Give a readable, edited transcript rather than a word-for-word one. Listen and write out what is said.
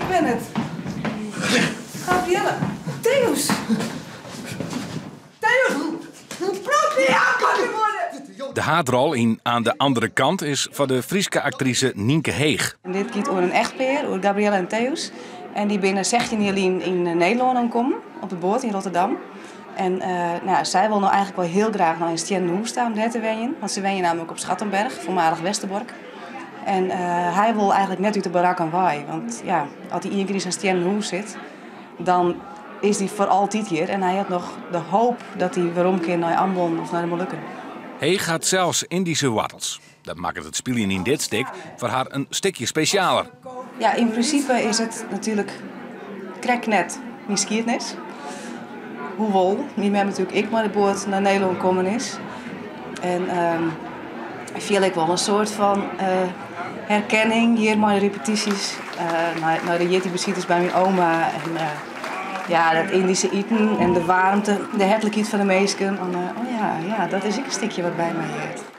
Ik ben het. Gabrielle. Theus. Theus. Probeer worden. De haadrol yn Aan de Andere Kant is foar de Fryske aktrise Nynke Heeg. En dit giet oer in echtpear, oer Gabrielle en Theus. En dy binne 16 jier lyn yn Nederlân oankommen, op de boat yn Rotterdam. En nou, sy wol no eigentlik wol hiel graach nei in stiennen hûs ta om dêr te wenjen. Want se wenje nammentlik op Schattenberg, voormalig Westerbork. En hy wol eigentlik net út de barakken wei. Want ja, as hy ien kear yn sa'n stiennen hûs sit, dan is hy foar altyd hjir. En hy hat noch de hoop dat hy werom kin nei Ambon of nei de Molukken. Heeg hat sels Yndyske woartels. Dat makket it spyljen yn dit stik foar har in stikje spesjaler. Ja, yn prinsipe is it natuerlik krekt net myn skiednis. Hoewol myn mem natuerlik ek mei de boat nei Nederlân kommen is. En fiel ik wol in soart fan herkenning hjir mei de repetysjes. Nei de jierdeibesites by myn oma. En ja, dat Yndyske iten en de waarmte, de hertlikheid fan de minsken. Oh ja, ja, dat is ek in stikje wat by my heart.